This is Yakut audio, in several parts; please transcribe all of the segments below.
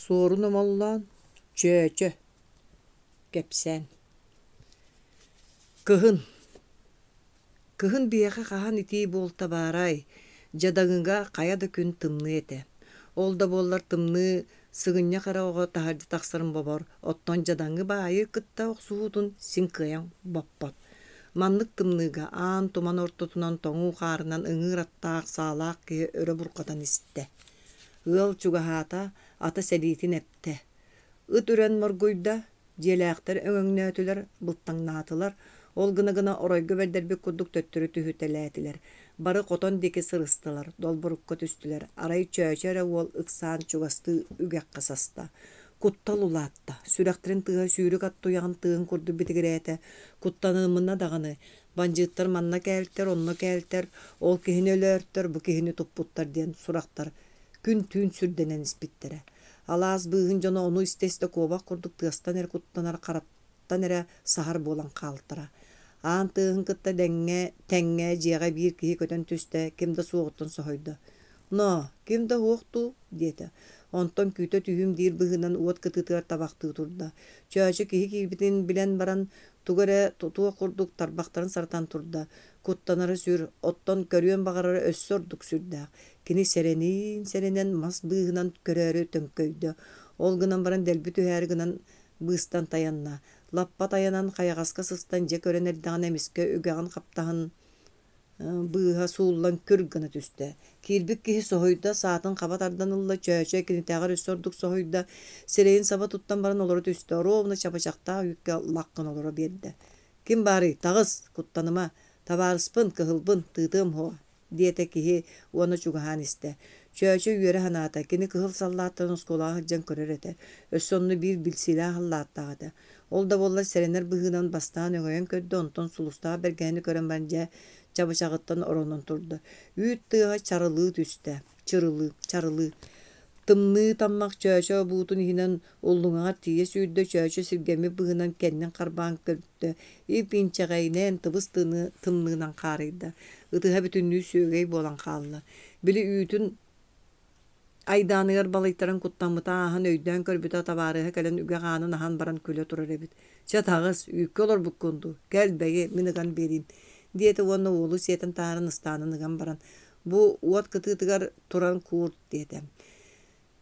Суорун Омоллоон Чөөчө кэпсээн Кыһын Кыһын биһиэхэ хаһан итии буолта баарай, дьадаҥыга хайа да күн тымныы этэ. Ол да буоллар тымныы сыгынньах эрэ оҕо таһырдьа тахсарын бобор, оттон дьадаҥы баайы кытта охсуһуутун син кыайан боппот. Маннык тымныыга аан туман ортотунан тоҥуу хаарынан ыҥыыр аттаах саалаах киһи өрө бурҕатан истэ. Ыал чугаһаата, ата сэлиитин эптэ. Ыт үрэн моргуйда, дьиэлээхтэр өҥөҥнөөтүлэр, былтаҥнаатылар, ол гына-гына оройго бэрдэрбит курдук төттөрү түһүтэлээтилэр. Бары хотон диэки сырыстылар, долборукка түстүлэр. Арай Чөөчө эрэ уол ыксаан чугастыы үгэххэ саста. Куттал улаатта, сүрэхтэрин тыаһа сүүрүк ат туйаҕын тыаһын курдук битигирээтэ. Куттанымына даҕаны, бандьыыттар манна кээлтэр, онно кээлтэр, ол киһини өлөөртөр, бу киһини туппуттар диэн сурахтар күн-түүн сүрдэнэн испиттэрэ. Алаас быыһын дьоно ону истэ-истэ куобах курдук тыастан эрэ куттанар хараттан эрэ саһар буолан хаалтара. Аан тыаһын кытта дэҥҥэ, тэҥҥэ дьиэҕэ биир киһи көтөн түстэ, ким да суоҕуттан соһуйда. «Ноо, ким да уһуох дуу?» диэтэ. Онтон күүтэ түһүүм диир быһыынан уот кытыытыгар табахтыы турда. Чөөчө киһи киирбитин билэн баран, тугу эрэ тутуох курдук тарбахтарын саратан турда. Куттанара сүр, оттон көрүөн баҕарара өссө ордук сүрдээх. Кини сэрэниин-сэрэнэн мас быыһынан көрөөрү төҥкөйдө. Ол гынан баран дэлби түһээри гынан быыстан тайанна. Лаппа тайанан хайаҕаска сыстан дьэ көрөн эрдэҕинэ эмискэ үгэҕин хаптаһын быыһа сууллан күр гына түстэ. Киирбит киһи соһуйда, саатын хаба тардан ылла, Чөөчө кинитээҕэр өссө ордук соһуйда, сирэйин саба туттан баран олоро түстэ, оруобуна чабычахтаах үүккэ лах гына олоро биэрдэ. «Ким баарый? Таҕыс! Куттаныма! Табаарыспын, кыһылбын, тыытыам уһуо!» диэтэ киһи уонна чугаһаан истэ. Чөөчө үөрэ санаата, кини кыһыл саллааттарын оскуолаҕа сылдьан көрөр этэ, өссө онно биир билсиилээх саллааттаах этэ. Ол да буоллар сэрэнэр быһыынан бастаан өҥөйөн көрдө, онтон сулустаах бэргэһэни көрөн баран дьэ чабычаҕыттан оронон турда. Үүт тыаһа чарылыы түстэ, чырылыы, чарылыы. Тымныы таммах Чөөчө буутун иһинэн уллуҥаҕар тиийэ сүүрдэ, Чөөчө сиргэммит быһыынан кэннин харбаан көрдө, ип-инчэҕэйинэн тыбыс тымныынан хаарыйда, ытыһа бүтүннүү сүөгэй буолан хаалла. Били үүтүн айдааныгар балыйтаран куттаммыта ааһан өйдөөн көрбүтэ табаарыһа кэлэн үгэх аанын аһан баран күлэ турар эбит. «Чэ таҕыс, үүккэ олорбуккун дуу, кэл бэйи, мин ыган биэриим» диэтэ уонна уолу сиэтэн таһааран ыстаанын ыган баран «Бу уот кытыытыгар туран куурт» диэтэ.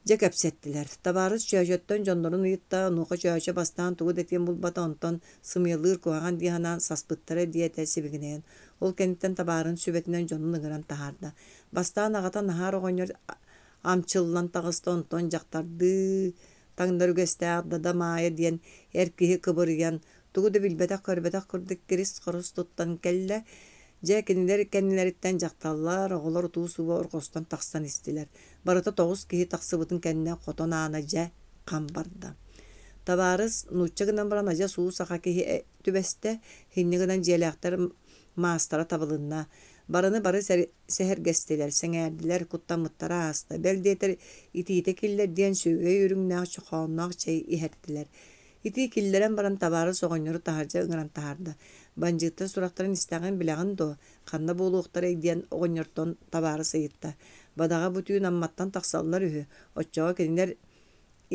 Дьэ кэпсэттилэр. Табаарыс Чөөчөттөн дьоннорун ыйытта, онуоха Чөөчө бастаан тугу да этиэн булбата, онтон сымыйалыыр куһаҕан дии санаан саспыттара диэтэ сибигинэйэн. Ол кэнниттэн табаарын сүбэтинэн дьонун ыҥыран таһаарда. Бастаан аҕата Наһаар оҕонньор амчыллан таҕыста, онтон дьахтардыы таҥнар үгэстээх Дада Маайа диэн эр киһи кыбырыйан, тугу да билбэтэх-көрбөтөх курдук кирис-хорус туттан кэллэ. Дьэ, кинилэр кэннилэриттэн дьахталлар, оҕолор утуу-субу орҕостон тахсан истилэр. Барыта тоҕус киһи тахсыбытын кэннэ хотон аана дьэ хам барда. Табаарыс нуучча гынан баран адьас уу саха киһи түбэстэ, инньэ гынан дьиэлээхтэр маастара табылынна. Барыны бары сэһэргэстилэр, сэҥээрдилэр, куттаммыттара ааста. Бэл диэтэр итиитэ киллэр диэн сүөгэй үрүҥнээх чохоонноох чэй иһэртилэр. Итии киллэрэн баран табаарыс оҕонньору таһырдьа ыҥыран таһаарда. Бандьыыттар сурахтарын истэҕин билэҕин дуо, ханна буолуохтарай диэн оҕонньортон табаарыс ыйытта. Бадаҕа бу түүн Амматтан тахсаллар үһү, оччоҕо кинилэр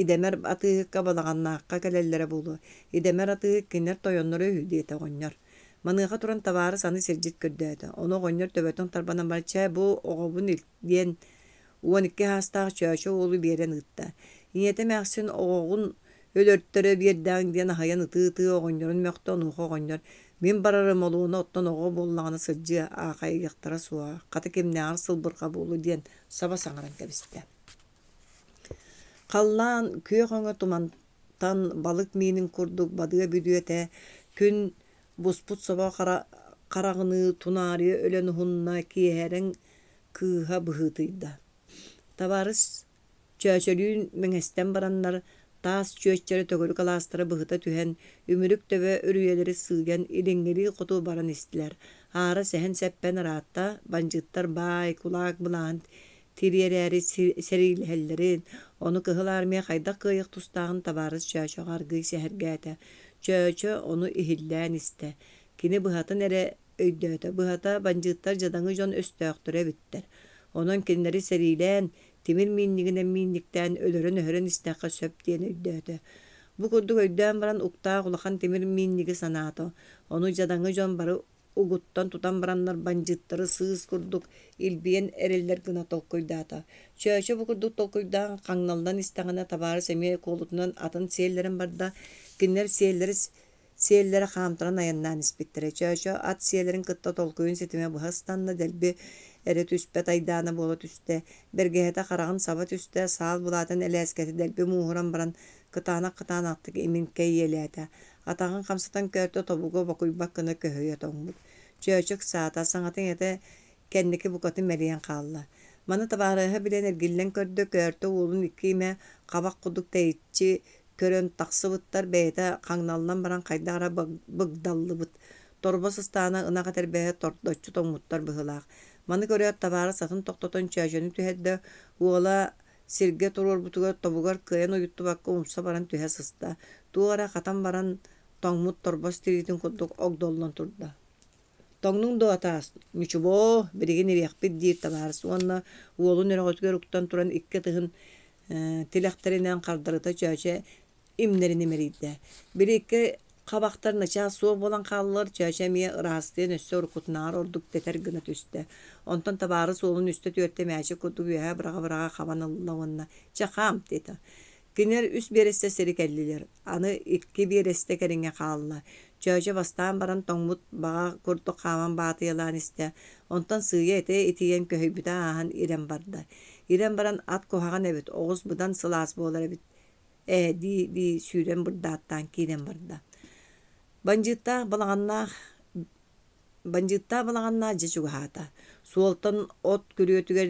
Идэмэр атыыһыкка Балаҕаннаахха кэлэллэрэ буолуо. Идэмэр атыыһык кинилэр тойонноро үһү диэтэ оҕонньор. Маныаха туран табаарыс аны сирдьит көрдөөтө. Ону оҕонньор төбөтүн тарбанан баран чэ бу оҕобун ил диэн 12 саастаах Чөөчө уолу биэрэн ыытта. Ийэтэ эмээхсин оҕоҕун өлөртөрө биэрдэҕиҥ диэн аһыйан ытыы-ытыы оҕонньорун мөхтө, онуоха оҕонньор мин барарым олуона оттон оҕо буоллаҕына сылдьыа, аахайыахтара суоҕа, хата кимнээҕэр сылбырҕа буолуо диэн саба саҥаран кэбистэ. Халлаан күөх өҥө тумантан балык миинин курдук бадыа бүдүөтэ, күн буспут собо хараҕыныы тунаарыйа өлөн уһунна, киэһэрэн кыыһа быһыытыйда. Табаарыс Чөөчөлүүн мэҥэстэн бараннар, таас чүөччэрэ төгүрүк алаастара быһыта түһэн, үмүрүк төбө үрүйэлэри сыыйан илиҥҥилии хоту баран истилэр. Аара сэһэн-сэппэн ыраатта, бандьыыттар баай, кулаак былааһын тириэрээри сэриилэһэллэрин, ону Кыһыл Армия хайдах кыайыах тустааҕын табаарыс Чөөчөҕө аргыый сэһэргээтэ. Чөөчө ону иһиллээн истэ. Кини быһатын эрэ өйдөөтө. Быһата, бандьыыттар дьадаҥы дьон өстөөхтөрө эбиттэр. Онон кинилэри сэриилээн, тимир миинньигинэн миинньиктээн өлөрөн-өһөрөн истэххэ сөп диэн өйдөөтө. Бу курдук өйдөөн баран уктаах улахан тимир миинньиги санаата. Ону дьадаҥы дьон бары угуттан тутан бараннар бандьыыттары сыыс курдук илбийэн эрэллэр гына толкуйдаата. Чөөчө бу курдук толкуйдаан хаҥналлан истэҕинэ табаарыс эмиэ куолутунан атын сиэллэрэн барда. Кинилэр сиэллэрэ сиэллэрэ хаамтаран айаннаан испиттэрэ. Чөөчө ат сиэлэрин кытта толкуйун ситимэ быһа ыстанна, дэлби эрэ түспэт айдаана буола түстэ. Бэргэһэтэ хараҕын саба түстэ, саал былаатын элээскэтэ дэлби мууһуран баран кытаанах-кытаанахтык имин кэйиэлээтэ. Атаҕын хамсатан көөртө тобуга бокуйбат гына көһүйэ тоҥмут. Чөөчө ыксаата, саҥата-иҥэтэ кэнники букатын мэлийэн хаалла. Маны табаарыһа билэн эргиллэн көрдө, көөртө уолун икки имэ хабах курдук тэйиччи көрөн тахсыбыттар, бэйэтэ хаҥналлан баран хайдах эрэ быгдаллыбыт. Торбос ыстаана ынах этэрбэһэ тордоччу тоҥмуттар быһыылаах. Маны көрөөт табаарыс атын тохтотон чөөчөнү түһэрдэ, уола сиргэ туруорбутугар тобугар кыайан уйуттубакка умса баран түһэ сыста. Туох эрэ хатан баран тоҥмут торбос тириитин курдук огдоллон турда. Тоҥнуҥ дуо, атаас? Ньучубоо, билигин ириэхпит диир табаарыс уонна уолун өрөҕөтүгэр уктан туран икки ытыһын тилэхтэринэн хардарыта чөөчө имнэрин имэрийдэ. Били икки хабахтар начаас суох буолан хааллылар, чөөчө эмиэ ыраастыйан өссө уруккутунааҕар ордук тэтэр гына түстэ. Онтон табаарыс уолун үстэ-түөртэ мээчик курдук үөһэ быраҕа-быраҕа хабан ылла уонна «Чэ, хаам» диэтэ. Кинилэр үс биэрэстэ сири кэллилэр, аны икки биэрэстэ кэриҥэ хаалла. Чөөчө бастаан баран тоҥмут баҕа курдук хааман баатыйалаан истэ, онтон сыыйа этэ итийэн көһүйбүтэ ааһан ирэн барда. Ирэн баран ат куһаҕан эбит, оҕус быдан сылаас буолар эбит ээ дии-дии сүүрэн бырдааттаан киирэн барда. Бандьыыттаах балаҕаннаах Бандьыыттаах балаҕаннаах дьэ чугаһаата. Суолтан от күрүөтүгэр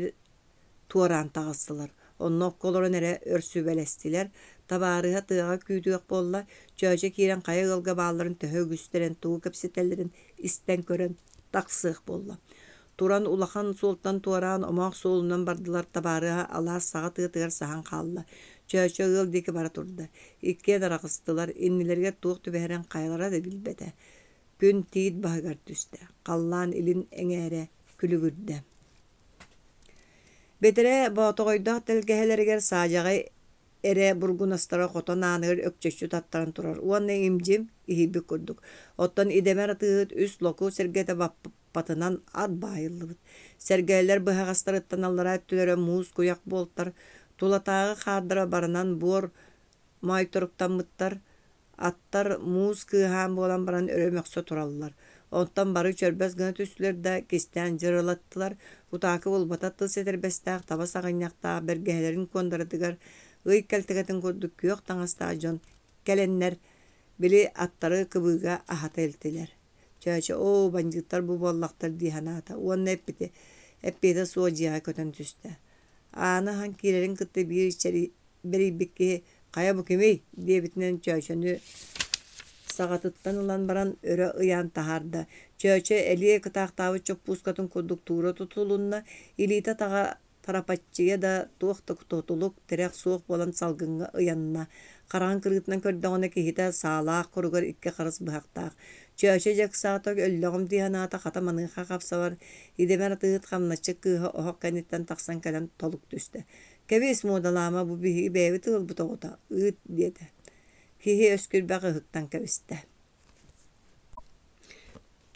туораан таҕыстылар. Онно окко олорон эрэ өр сүбэлэстилэр. Табаарыһа тыаҕа күүтүөх буолла, Чөөчө киирэн хайа ыалга баалларын төһө үгүстэрин, тугу кэпсэтэллэрин истэн көрөн тахсыах буолла. Туран улахан суолтан туораан омоох суолунан бардылар, табаарыһа алаас саҕа тыатыгар саһан хаалла. Чөөчө ыал диэки бара турда. Иккиэн араҕыстылар, иннилэригэр туох түбэһэрин хайалара да билбэтэ. Күн тиит баһыгар түстэ, халлаан илин эҥээрэ күлүгүрдэ. Бэтэрээ Боотоҕойдоох тэлгэһэлэригэр саадьаҕай эрэ бургунастара хотон ааныгар өкчөччү таттаран турар уонна им-дьим иһийбит курдук. Оттон идэмэр атыыһыт үс локу сэргэтэ баппатынан ат баайыллыбыт. Сэргэлэр быһаҕастарыттан аллараа өттүлэрэ муус куйах буолтар, тулатааҕы хаардара барынан буор моойторуктаммыттар, Аттар муус кыаһаан буолан баран өрө мөхсө тураллар. Онтон бары чөрбөс гына түстүлэр да, кистээн дьырылаттылар. Утаакы булбата тыс этэрбэстээх, таба саҕынньахтаах бэргэһэлэрин куондаратыгар ый кэлтэгэтин курдук күөх таҥастаах дьон кэлэннэр, били аттары кыбыыга аһата илтилэр. Чөөчө оо, бандьыыттар бу буоллахтар дии санаата уонна эппитэ, эппиэтэ суох дьиэҕэ көтөн түстэ. Ааны аһан киирэрин кытта биир бэрийбит киһи «Хайа бу кимий?» диэбитинэн Чөөчөнү саҕатыттан ылан баран өрө ыйаан таһаарда. Чөөчө элиэ кытаахтаабыт чоппуускатын курдук туура тутулунна, илиитэ-атаҕа тарапаччыйа да туох да тутулук, тирэх суох буолан салгыҥҥа ыйанна. Хараҕын кырыытынан көрдөҕүнэ киһитэ саалаах куругар икки харыс быһахтаах. Чөөчө дьэ ыксаата, өллөҕүм дии санаата, хата маныаха хапсабар, идэмэр атыыһыт хамначчыт кыыһа оһох кэнниттэн тахсан кэлэн толук түстэ. Кэбис, муодалаама, бу биһиги бэйэбит ыалбыт оҕото, ыыт диэтэ. Киһи өскүрбэх ыһыктан кэбистэ.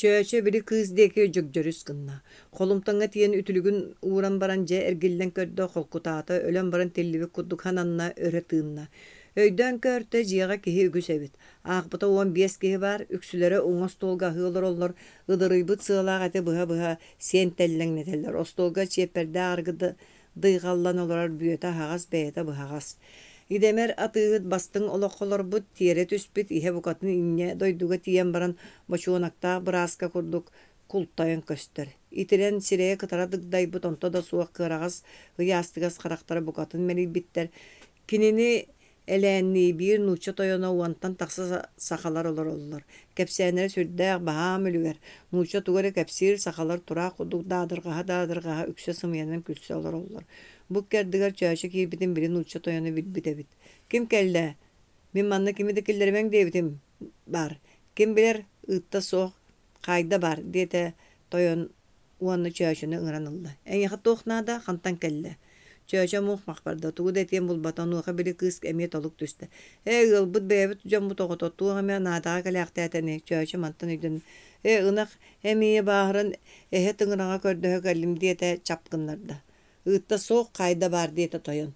Чөөчө били кыыс диэки дьөгдьөрүс гынна. Холумтаҥҥа тиийэн үтүлүгүн ууран баран дьэ эргиллэн көрдө, холкутаата, өлөн баран тиллибит курдук сананна, өрө тыынна. Өйдөөн көөртө, дьиэҕэ киһи үгүс эбит. Аахпыта 15 киһи баар, үксүлэрэ уҥа остуолга аһыы олороллор, ыдырыйбыт сыалаах эти быһа-быһа сиэн тэллэҥнэтэллэр. Остуолга чиэппэрдээх арыгы дыйҕаллан олорор бүөтэ аһаҕас, бэйэтэ быһаҕас. Идэмэр атыыһыт бастыҥ олоххо олорбут, тиэрэ түспүт, иһэ букатын инньэ дойдуга тиийэн баран бочуонактаах бырааска курдук култайан көстөр. Итирэн сирэйэ кытара дыгдайбыт, онто да суох кыараҕас ыйаастыгас харахтара букатын мэлийбиттэр. Кинини Элээннии биир нуучча тойоно уонтан тахса сахалар олороллор. Кэпсээннэрэ сүрдээх баһаам үлүгэр. Нуучча тугу эрэ кэпсиир, сахалар тураах курдук даадырҕаһа-даадырҕаһа үксэ сымыйанан күлсэ олороллор. Бу икки ардыгар Чөөчө киирбитин били нуучча тойоно билбит эбит. «Ким кэллэ? Мин манна кими да киллэримэҥ диэбитим баар. Ким билэр, ыытта суох, хаайда баар» диэтэ тойон уонна Чөөчөнү ыҥыран ылла. «Эйиэхэ туох наада, хантан кэллэ?» Чөөчө мух-мах барда, тугу да этиэн булбата, онуоха били кыыс эмиэ толук түстэ. Ээ, ыалбыт бэйэбит дьоммут оҕото, туох эмэ наадаҕа кэлээхтээтэ ини, Чөөчө мантан өйдөнөн, ээ, ынах эмиийэ бааһыран эһэ тыҥыраҕа көрдөһө кэллим диэтэ, чап гыннарда. Ыытта суох, хаайда баар диэтэ тойон.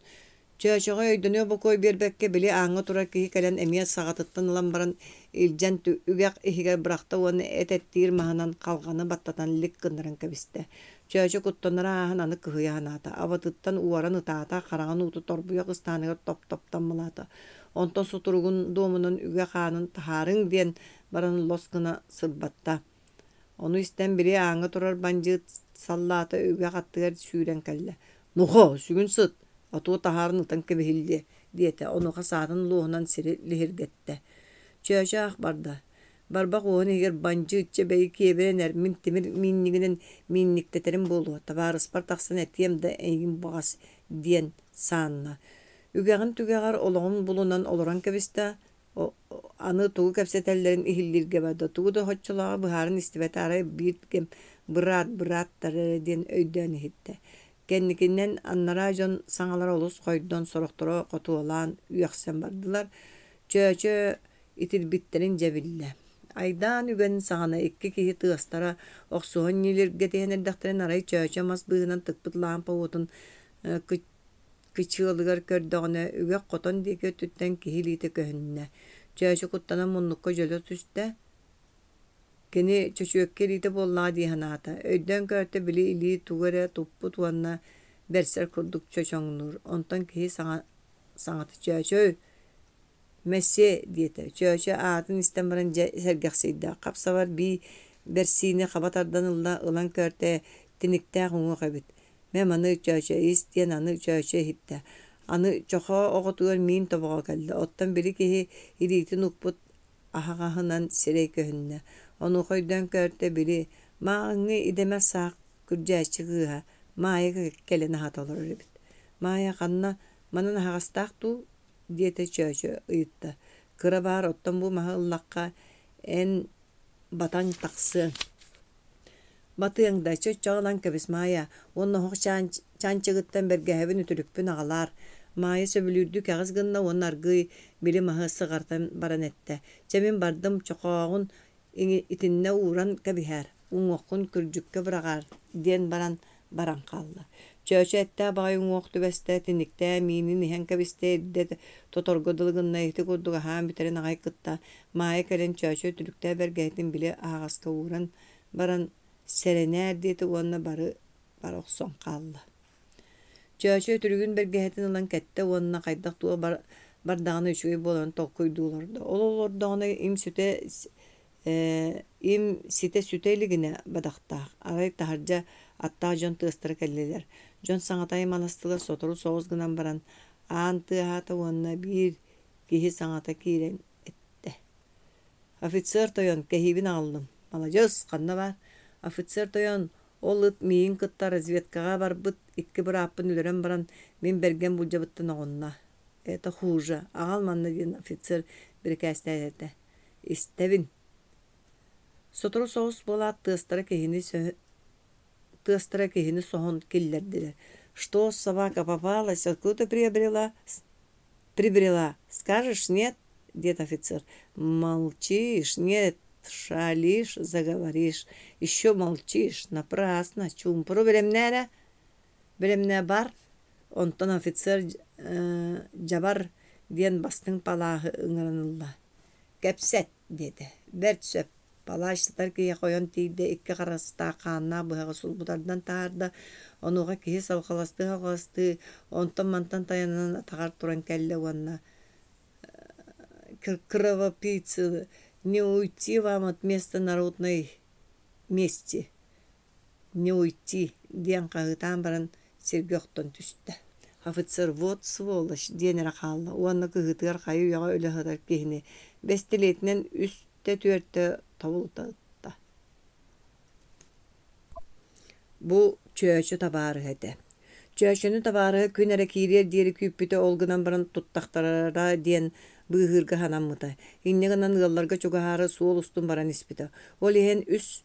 Чөөчөҕө өйдөнүө бокуой биэрбэккэ, били ааҥҥа турар киһи кэлэн эмиэ саҕатыттан ылан баран илдьэн үгэх иһигэр бырахта уонна эт эттиир маһынан халҕаны баттатан лик гыннаран кэбистэ. Чөөчө куттанара ааһан аны кыһыйа санаата, абатыттан уоран ытаата, хараҕын уута торбуйах ыстааныгар топ-топ таммалаата. Онтон сутуругун дуомунан үгэх аанын таһаарыҥ диэн баран лос гына сырбатта. Ону истэн били ааҥҥа турар бандьыыт саллаата үгэх аттыгар сүүрэн кэллэ: «Нохоо, сүгүн сыт, отуо таһааран ытан кэбиһиллиэ» диэтэ, онуоха саатын луоһунан сири лиһиргэттэ. Чөөчө ах барда. Барбах уоһун иһигэр бандьыыт чэ бэйи киэбирэн эр, мин тимир миинньигинэн миинньиктэтэрим буолуо, табаарыспар тахсан этиэм да эйигин баҕас диэн саанна. Үгэҕин түгэҕэр олоҕун булунан олорон кэбистэ, Аны тугу кэпсэтэллэрин иһиллииргэ барда, тугу да соччолооҕу быһааран истибэтэ, арай биир кэм «быраат, бырааттар» эрэ диэн өйдөөн иһиттэ. Кэнникинэн анараа дьон саҥалара олус хойдон, сорохторо хотуолаан үөхсэн бардылар. Чөөчө итирбиттэрин дьэ биллэ. Айдаан үгэн саҕана икки киһи тыастара охсуһан ньилиргэтиһэн эрдэхтэринэ арай Чөөчө мас быыһынан тыкпыт лаампа уотун кычыалыгар көрдөҕүнэ, үгэх хотон диэки өттүттэн киһи илиитэ көһүннэ. Чөөчө куттанан муннукка дьөлө түстэ. Кини чөчүөккэ илиитэ буоллаҕа дии санаата. Өйдөөн көртө били илии тугу эрэ туппут уонна бэрсэр курдук чочоҥнуур. Онтон киһи саҥа саҥата «Чөөчөй, Мессиэ диэтэ, Чөөчө аатын истэн баран дьэ сэргэхсийдэ, хап-сабар бии бэрсиини хаба тардан ылла, ылан көртө тиниктээх уҥуох эбит. Мэ маны Чөөчө ис диэн аны Чөөчө иһиттэ. Аны чохоо оҕотугар миин тобоҕо кэллэ, оттон били киһи илиитин укпут аһаҕаһынан сирэй көһүннэ. Онуоха өйдөөн көртө били мааҕыҥҥы идэмэр саах күрдьээччи кыыһа Маайа кэлэн аһата олорор эбит. Маайа ханна манан аһаҕастаах дуу диэтэ Чөөчө ыйытта. Кыра баар оттон бу маһы ыллахха эн батаҥ тахсыаҥ. Батыаҥ да, чөччөҕө ылан кэбис Маайа уонна оһох чаанчыгыттан бэргэһэбин үтүлүкпүн аҕалаар. Маайа сөбүлүүрдүү кэҕис гынна уонна аргыый били маһы сыҕартан баран эттэ: «Чэ мин бардым, чохооҕун итиннэ ууран кэбиһээр, уҥуоххун күрдьүккэ быраҕаар» диэн баран баран хаалла. Чөөчө эттээх баҕайы уҥуох түбэстэ, тиниктээн миинин иһэн кэбистэ, ирдэ тоторго дылы гынна, ити курдук аһаан бүтэрин аҕай кытта Маайа кэлэн Чөөчө үтүлүктээх бэргэһэтин били аһаҕаска ууран баран «Сэрэнээр» диэтэ уонна бары бара охсон хаалла. Чөөчө үтүлүгүн бэргэһэтин ылан кэттэ уонна хайдах туох бардаҕына үчүгэй буоларын толкуйдуу олордо. Ол олордоҕуна им сүтэ им ситэ сүтэ илигинэ бадахтаах, арай таһырдьа аттаах дьон тыастара кэллилэр. Дьон саҥата аймаластылар, сотору соҕус гынан баран аан тыаһаата уонна биир киһи саҥата киирэн эттэ: «Офицер тойон, кэһиибин аҕаллым. Маладьыас, ханна баар?» «Офицер тойон, ол ыт миигин кытта разведкаҕа барбыт икки бырааппын өлөрөн баран, мин бэргэн булдьабыттан оҕунна. Это хуже. Аҕал манна диэн офицер бирикээстээтэ. Истэбин. Сотору соҕус буолаат тыастара киһини тыастара киһини соһон киллэрдилэр. Что собака попалась, откуда приобрела? Прибрела. Скажешь нет? диэт офицер. Молчишь, нет, шалишь, заговоришь. Еще молчишь, напрасно. Чуумпуру бэлэмнээ эрэ. Бэлэмнээ бар. Онтон офицер дьабар диэн бастыҥ палааһы ыҥыран ылла. Кэпсэт диэтэ. Бэрт сөп. Палач сытар киһиэхэ ойон тиийдэ, икки харастаах хааннаах быһаҕы сулбу тардан таһаарда. Онуоха киһи салҕаластыы-салҕаластыы, онтон-мантан тайанан атаҕар туран кэллэ уонна «Кровопийцы, не уйти вам от места народной мести, не уйти» диэн хаһыытаан баран сиргэ охтон түстэ. Офицер «вот сволочь» диэн эрэ хаалла уонна кыһыытыгар хайы-үйэҕэ өлө сытар киһини бэстилиэтинэн үстэ-түөртэ тобулута ытта. Бу Чөөчө табаарыһа этэ. Чөөчөнү табаарыһа күн эрэ киириэр диэри күүппүтэ, ол гынан баран туттахтарара диэн быыһыырга санаммыта. Инньэ гынан ыалларга чугаһаары суол устун баран испитэ. Ол иһэн үс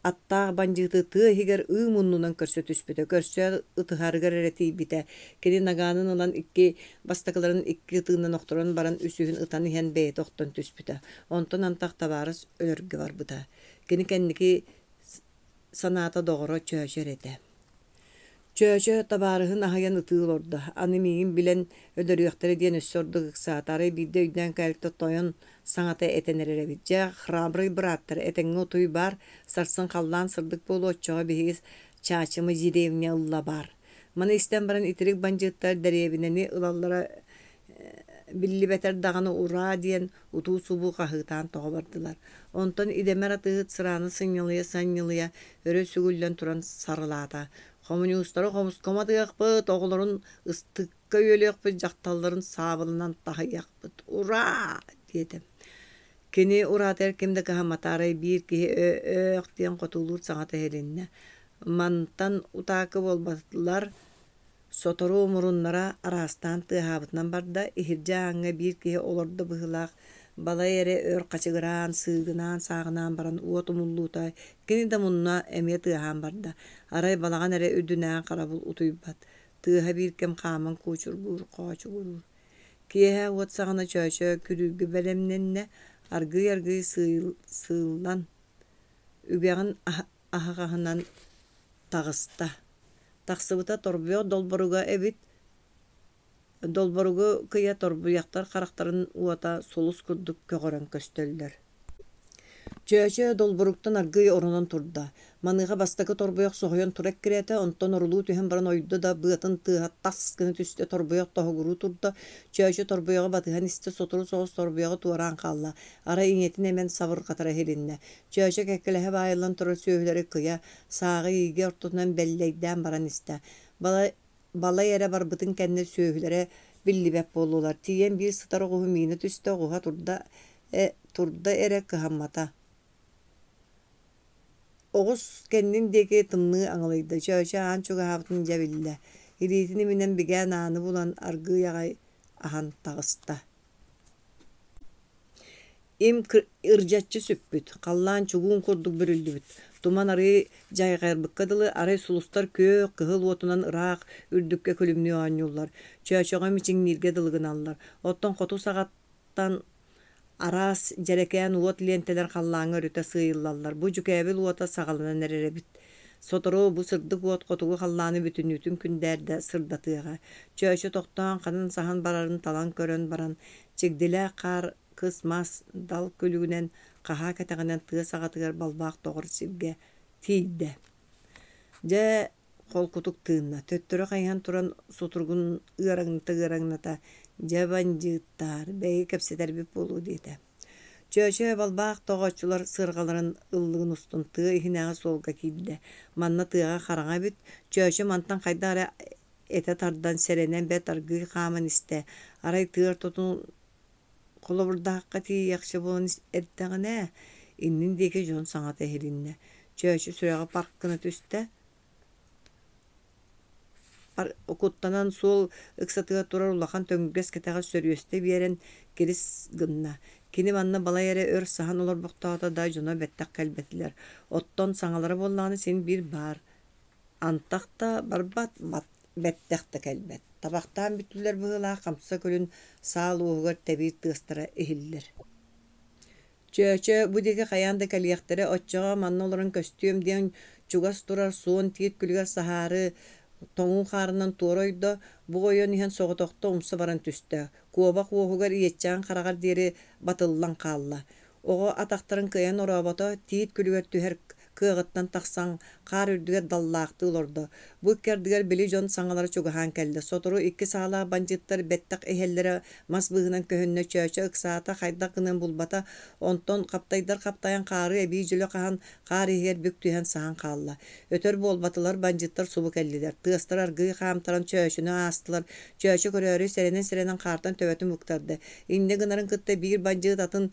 Аттаах бандьыыты тыа иһигэр ыы муннунан көрсө түспүтэ. Көрсөөт ытыһарыгар эрэ тиийбитэ. Кини нагаанын ылан икки бастакыларын икки ытыынан охторон баран үсүһүн ытан иһэн бэйэтэ охтон түспүтэ. Онтон антах табаарыс өлөргө барбыта. Кини кэнники санаата доҕоро Чөөчө эрэ этэ. Чөөчө табаарыһын аһыйан ытыы олордо, аны миигин билэн өлөрүөхтэрэ диэн өссө ордук ыксаата, арай биирдэ өйдөөн кэлбитэ тойон саҥата этэн эрэр эбит: «Дьэ, храбрый бырааттар, этэҥҥэ утуй баар, сарсын халлаан сырдык буолуо, оччоҕо биһиги Чаачымы деревня ылла баар». Маны истэн баран итирик бандьыыттар дэриэбинэни ылаллара биллибэтэр даҕаны ураа диэн утуу-субуу хаһыытаан тоҕо бардылар. Онтон идэмэр атыыһыт сырааны сынньалыйа-санньылыйа өрө сүгүллэн туран сарылаата: «Хомуньуустары хомускомо атыахпыт, оҕолорун ыстыкка үөлүөхпүт, дьахталларын саабылынан таһыйыахпыт. Ураа!» диэтэ. Кини ураатыгар ким да кыһаммата, арай биир киһи «өөх» диэн хотуолуур саҥата иһилиннэ. Мантан утаакы буолбатылар, Сотору муруннара араастаан тыаһаабытынан барда, иһирдьэ ааҥҥа биир киһи олордо быһыылаах, балай эрэ өр хачыгыраан, сыыгынаан-сааҕынаан баран уот умуллуута, кини да мунна эмиэ тыаһаан барда. Арай балаҕан эрэ үрдүнээҕи харабыл утуйбат, тыаһа биир кэм хааман куучургуур, хоочугуруур. Киэһэ уот саҕана Чөөчө күрүүргэ бэлэмнэннэ, аргыый-аргыый сыыллан, үгэҕин аһаҕаһынан таҕыста. Тахсыбыта торбуйах долборуга эбит, долборугу кыйа торбуйахтар харахтарын уота сулус курдук көҕөрөн көстөллөр. Чөөчө долборуктан аргыый оронон турда. Маныаха бастакы торбуйах соһуйан тура эккирээтэ, онтон орулуу түһэн баран ойдо да быатын тыаһа тас гына түстэ, торбуйах тоһугуруу турда. Чөөчө торбуйаҕы батыһан истэ, сотору соҕус торбуйаҕы туораан хаалла. Арай ийэтин эмэн сабырҕатара иһилиннэ. Чөөчө кэккэлэһэ баайыллан турар сүөһүлэри кыйа, сааҕы иигэ ортотунан бэллэйдээн баран истэ. Балай, балай эрэ барбытын кэннэ сүөһүлэрэ биллибэт буоллулар. Тиийэн биир сытар оҕуһу миинэ түстэ, оҕуһа турда, э, турда эрэ кыһаммата. Оҕус кэннин диэки тымныы аҥылыйда. Чөөчө аан чугаһаабытын дьэ биллэ. Илиитин иминэн бигээн ааны булан аргыый аҕай аһан таҕыста. Им ырдьаччы сүппүт, халлаан чугуун курдук бүрүллүбүт, туман арыы дьайҕайбыкка дылы арай сулустар күөх, кыһыл уотунан ыраах үрдүккэ күлүмнүү оонньууллар, чөөчөҕө мичиҥнииргэ дылы гыналлар. Оттон хоту саҕаттан араас дьэрэкээн уот лиэнтэлэр халлааҥҥа өрүтэ сыыйыллаллар. Бу дьүкээбил уота саҕаланан эрэр эбит. Сотору бу сырдык уот хотугу халлааны бүтүннүүтүн күндээрдэ сырдатыаҕа. Чөөчө тохтоон ханан саһан барарын талан көрөн баран, чигдилээх хаар кыс мас дал күлүгүнэн хаһаа кэтэҕинэн тыа саҕатыгар балбаах тоҕор сиргэ тиийдэ. Дьэ, холкутук тыынна, төттөрү хайыһан туран сутуругун ыараҥната-ыараҥната «Дьэ, бандьыыттаар, бэйи кэпсэтэрбит буолуо» диэтэ. Чөөчө балбаах тоҕооччулар сыарҕаларын ыллыгын устун тыа иһинээҕи суолга киирдэ. Манна тыаҕа хараҥа эбит, Чөөчө мантан хайдах эрэ этэ тардан, сэрэнэн бэрт аргыый хааман истэ. Арай тыа ортотун холобурдаахха тиийиэхчэ буолан эрдэҕинэ, иннин диэки дьон саҥата иһилиннэ. Чөөчө сүрэҕэ парк гына түстэ. Куттанан суол ыксатыгар турар улахан төҥүргэс кэтэҕи сөрүөстэ биэрэн кирис гынна. Кини манна балай эрэ өр саһан олорбохтоото да, дьоно бэттэх кэлбэтилэр. Оттон саҥалара буоллаҕына син биир баар. Антах да барбат, бэттэх да кэлбэт. Табахтаан бүттүлэр быһыылаах хамса күлүн саал уоһугар тэбиир тыастара иһиллэр. Чөөчө, бу диэки хайаан да кэлиэхтэрэ, оччоҕо манна олорон көстүөм диэн чугас турар суон тиит күлүгэр саһаары тоҥуу хаарынан туора ойдо, бу ойон иһэн соҕотохто умса баран түстэ, куобах уоһугар иэччэҕин хараҕар диэри батыллан хаалла. Оҕо атахтарын кыайан орообото, тиит күлүгэр түһэр кыаҕыттан тахсан, хаар үрдүгэр даллаахтыы олордо. Бу икки ардыгар били дьон саҥалара чугаһаан кэллэ. Сотору икки саалаах бандьыыттар бэттэх иһэллэрэ мас быыһынан көһүннэ, Чөөчө ыксаата, хайдах гыныан булбата. Онтон хаптайдар хаптайан хаары эбии дьөлө хаһан, хаар иһигэр бүк түһэн саһан хаалла. Өтөр буолбатылар, бандьыыттар субу кэллилэр. Тыастара аргыый хаамтаран Чөөчөнү аастылар. Чөөчө көрөөрү сэрэнэн-сэрэнэн хаартан төбөтүн быктарда. Инньэ гынарын кытта биир бандьыыт атын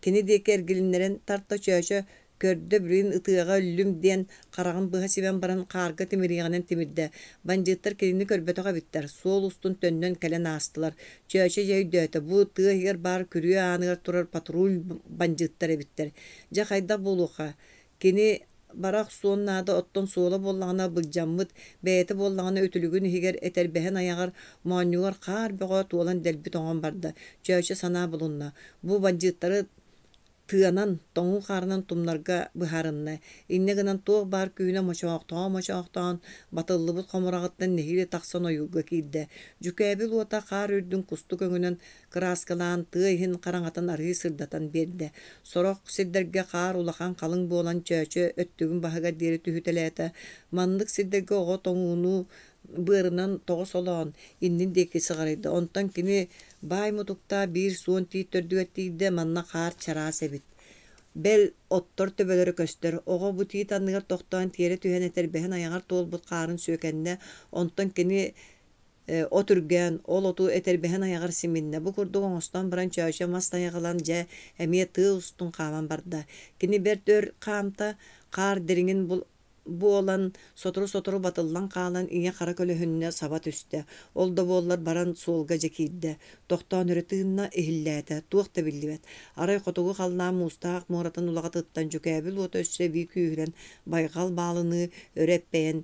кини диэки эргилиннэрэн тарта Чөөчө көрдө билигин ытыаҕа өллүм диэн хараҕын быһа симэн баран хаарга тимириэҕинэн тимирдэ. Бандьыыттар кинини көрбөтөх эбиттэр, суол устун төннөн кэлэн аастылар. Чөөчө дьэ өйдөөтө, бу тыа иһигэр баар күрүө ааныгар турар патруль бандьыыттар эбиттэр. Дьэ хайдах буолуохха? Кини Бара охсуон наада, оттон суола буоллаҕына былдьаммыт, бэйэтэ буоллаҕына үтүлүгүн иһигэр, этэрбэһин айаҕар, моонньугар хаар бөҕө туолан дэлби тоҥон барда. Чөөчө санаа булунна. Бу бандьыыттары тыанан, тоҥуу хаарынан тумнарга быһаарынна. Инньэ гынан туох баар күүһүнэн мочоохтоон-мочоохтоон, батыллыбыт хомураҕыттан нэһиилэ тахсан ойуурга киирдэ. Дьүкээбил уота хаар үрдүн кустук өҥүнэн кырааскалаан, тыа иһин хараҥатын арыый сырдатан биэрдэ. Сорох сирдэргэ хаар улахан халыҥ буолан Чөөчө өттүгүн баһыгар диэри түһүтэлээтэ. Маннык сирдэргэ оҕо тоҥууну быарынан тоҕо солоон, иннин диэки сыҕарыйда. Онтон кини баай мутуктаах биир суон тиит төрдүгэр тиийдэ, манна хаар чараас эбит. Бэл, оттор төбөлөрө көстөр. Оҕо бу тиит анныгар тохтоон тиэрэ түһэн этэрбэһин айаҕар туолбут хаарын сүөкэннэ. Онтон кини от үргээн, ол оту этэрбэһин айаҕар симиннэ. Бу курдук оҥостон баран Чөөчө мас тайаҕылан дьэ эмиэ тыа устун хааман барда. Кини бэрт өр хаамта, хаар дириҥин буолан, сотору-сотору батыллан хаалан ийэ-хара көлөһүннэ саба түстэ. Ол да буоллар баран суолга дьэ киирдэ. Тохтоон өрө тыынна, иһиллээтэ. Туох да биллибэт. Арай хотугу халлаан муустаах муоратын улаҕатыттан дьүкээбил уота өссө эбии күүһүрэн, байҕал баалыныы өрө эппэйэн,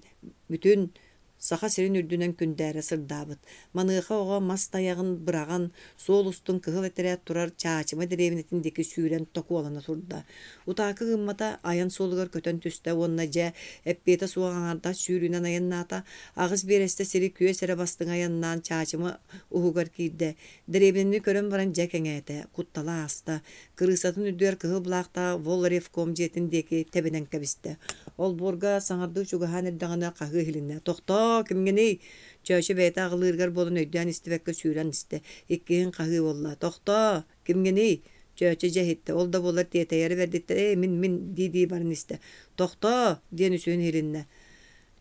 бүтүн Саха сирин үрдүнэн күндээрэ сырдаабыт. Маныаха оҕо мас тайаҕын быраҕан, суол устун кыһыл этэрээт турар Чаачыма дэриэбинэтин диэки сүүрэн токуолана турда. Утаакы гыммата, айан суолугар көтөн түстэ уонна дьэ, эппиэтэ суох аҥаардас сүүрүүнэн айаннаата. Аҕыс биэрэстэ сири күөс эрэ бастыҥ айаннаан Чаачыма уһугар киирдэ. Дэриэбинэни көрөн баран дьэ кэҥээтэ, куттала ааста. Кырыысатын үрдүгэр кыһыл былаахтаах Волревком дьиэтин диэки тэбинэн кэбистэ. Олбуорга саҥардыы чугаһаан эрдэҕинэ хаһыы иһилиннэ: «Тохтоо, кимҥиний?» Чөөчө бэйэтэ аҕылыырыгар буолан өйдөөн истибэккэ сүүрэн истэ. Иккиһин хаһыы буолла: «Тохтоо, кимҥиний?» Чөөчө дьэ иһиттэ, ол да буоллар тиэтэйэрэ бэрдиттэн «Ээ, мин, мин» дии-дии баран истэ. «Тохтоо!» диэн үсүһүн иһилиннэ.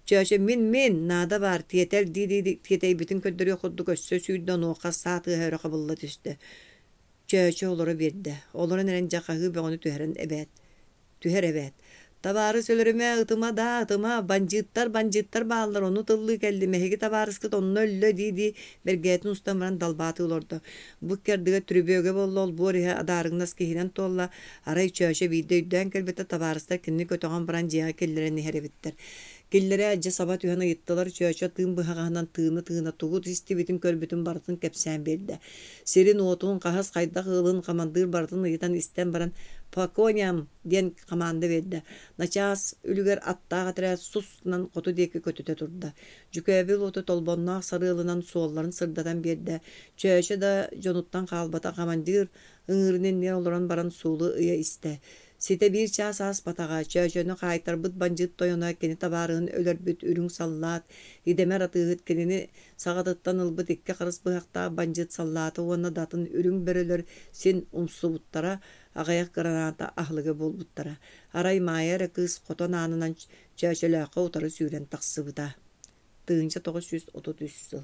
Чөөчө «Мин, мин, наада баар, тиэтэл» дии-дии тиэтэйбитин көрдөрүөх курдук өссө сүүрдэ, онуоха саа тыаһа өрө хабылла түстэ. Чөөчө олоро биэрдэ. Олорон эрэн дьэ хаһыы бөҕөнү түһэрэн эбээт. Түһэр эбээт. Табаарыс өлөрүмэ, ытыма даа, ытыма, бандьыыттар, бандьыыттар бааллар, ону тыллыы кэллим, эһиги табаарыскыт онно өллө дии-дии бэргээтин устан баран далбаатыы олордо. Бу икки ардыгар түрүбүөгэ буолла, олбуор иһэ адаарыҥнас киһинэн туолла. Арай Чөөчө биирдэ өйдөөн кэлбитэ, табаарыстар кинини көтөҕөн баран дьиэҕэ киллэрэн иһэр эбиттэр. Киллэрэ дьэ саба түһэн ыйыттылар, Чөөчө тыын быһаҕаһынан тыына-тыына тугу истибитин-көрбүтүн барытын кэпсээн биэрдэ. Сирин-уотун, хаһыс хайдах ыалын хамандыыр барытын ыйытан истэн баран «По коням!» диэн хамаанда биэрдэ. Начаас үлүгэр аттаах этэрээт сус гынан хоту диэки көтүтэ турда. Дьүкээбил уоту толбонноох сарыалынан суолларын сырдатан биэрдэ. Чөөчө да дьонуттан хаалбата хамандыыр ыҥыырын иннигэр олорон баран суолу ыйа истэ. Ситэ биир чаас ааспатаҕа, Чөөчөнү хаайтарбыт бандьыыт тойоно кини табаарыһын өлөрбүт үрүҥ саллаат, идэмэр атыыһыт кинини саҕатыттан ылбыт икки харыс быһахтаах бандьыыт саллаата уонна да атын үрүҥ бөрөлөр син умсубуттара, аҕыйах граната аһылыга буолбуттара. Арай Маайа эрэ кыыс хотон аанынан Чөөчөлөөххө утары сүүрэн тахсыбыта. 1933 сыл.